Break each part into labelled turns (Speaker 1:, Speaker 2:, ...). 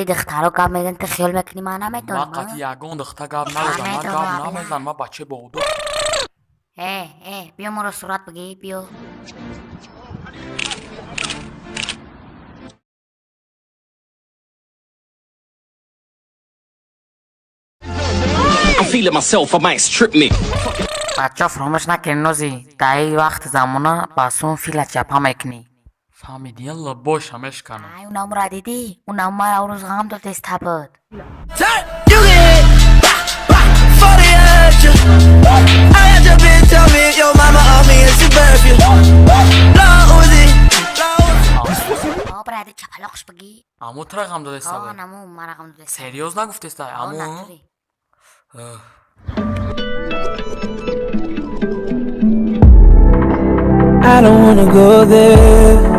Speaker 1: духтаро гап мезани, ту хиёл мекунӣ ман
Speaker 2: Ман
Speaker 1: наметонам?
Speaker 2: қати ягон духта гап надодам, ман гап намезанам, ман бачаи боодоб.
Speaker 1: Э, э, биё, моро сурат бигӣ, биё.
Speaker 3: I'm feeling myself, I might strip me.
Speaker 1: Бачаҳо, фаромӯш накунед, нози дар ин вақти замона ба сум фила чапа мекунӣ.
Speaker 2: Фаҳмидӣ, лабоша мешканам.
Speaker 1: Ай, унамра дидӣ? Унам мара урӯз ғам додеста буд.
Speaker 4: You get 40 at you. I had your bitch tell me your mama on me and she birth you. Lil Uzi, Lil Uzi.
Speaker 1: Бради, чапалоқш бигӣ.
Speaker 2: Аму тура ғам додеста буд?
Speaker 1: Наму мара ғам додеста.
Speaker 2: Серьёз нагуфтеста? Аму?
Speaker 1: Натури.
Speaker 4: I don't wanna go there.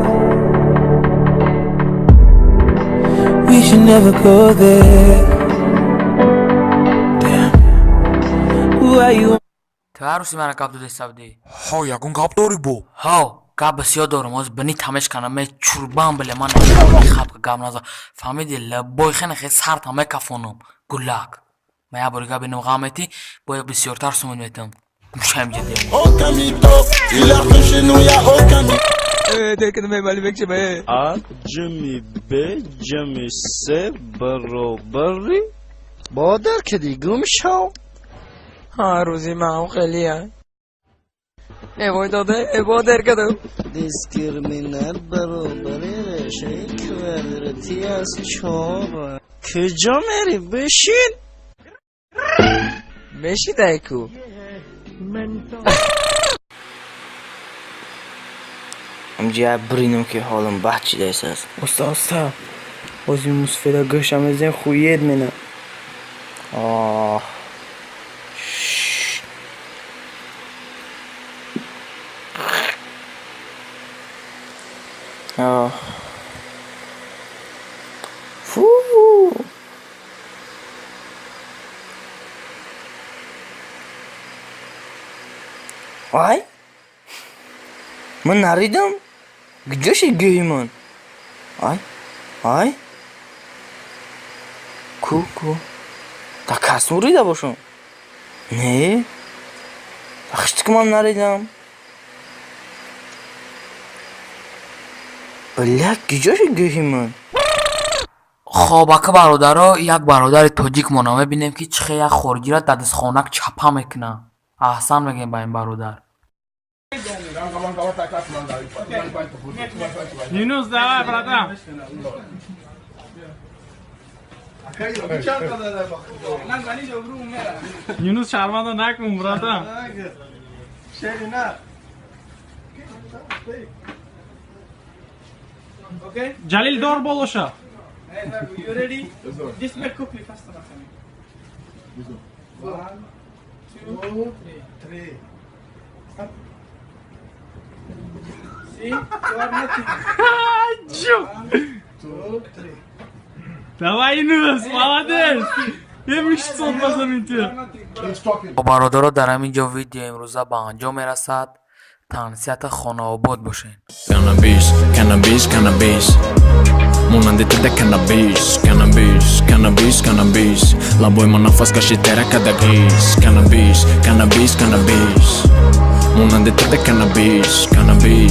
Speaker 4: We should never go there. Damn. Why you
Speaker 2: Ту ҳар рӯзи мара гап додеста будӣ?
Speaker 5: Ҳо, ягон гап дорӣ бо?
Speaker 2: Ҳо, гап бисёр дорам, ҳозир бини мешканам, ме чурбам биле, ман хапка гап наза. Фаҳмиди, лабои хене хе сарта мекафонам. Гулак. Ма як бори гап бинам ғам метӣ, бояд бисёртар сумуд метам. Гӯшаем ҷиддӣ.
Speaker 6: Aucun mytho, il a que chez nous y a aucun mytho.
Speaker 7: А ҷамъи Б ҷамъи С баробари
Speaker 8: Бодар киди, гум шав.
Speaker 9: Ҳа, рӯзи маам хелия. Эвой дода, эво дер кадам.
Speaker 8: Дискриминант баробари решаи квадратӣ аз чор. Куҷо мери, бишин.
Speaker 9: Мешидай ку.
Speaker 10: Амҷи биринам ки ҳолам бад шидааст.
Speaker 11: Оста, оста, бози мусфеда гӯша мезен, хуед мена.
Speaker 10: Оҳ. Оҳ. Фу. Ай? Ман наридам? Куҷо шид гӯҳи ман? Ай? Ай? Ку, ку? Дар касмон рида бошам? Не? Хиштики ман наридам. Бля, куҷо шид гӯҳи ман?
Speaker 2: Хоб, ака бародаро, як бародари тоҷикмона мебинем, ки чӣ хел як хориҷиро дар дастхонак чапа мекунад. Аҳсан мегӯем ба ин бародар.
Speaker 12: Юнус, давай, братан. Юнус, шарманда накун, братан. Ҷалил, дор болоша.
Speaker 13: You ready? This make quickly faster. One, two, three. Stop. See? You are nothing.
Speaker 12: Чу!
Speaker 13: Two, three.
Speaker 12: Давай, Юнус, молодец! Я мышцу позамите.
Speaker 2: Бародаро, дар ҳамин ҷо видео имрӯза ба анҷом мерасад. Тансиҳата хонаобод бошед.
Speaker 3: Cannabis, cannabis, cannabis. Монанди тида cannabis, cannabis, cannabis, cannabis. Лабои ман нафас кашид тера кадагис. Cannabis, cannabis, cannabis. Монанди тида cannabis, cannabis.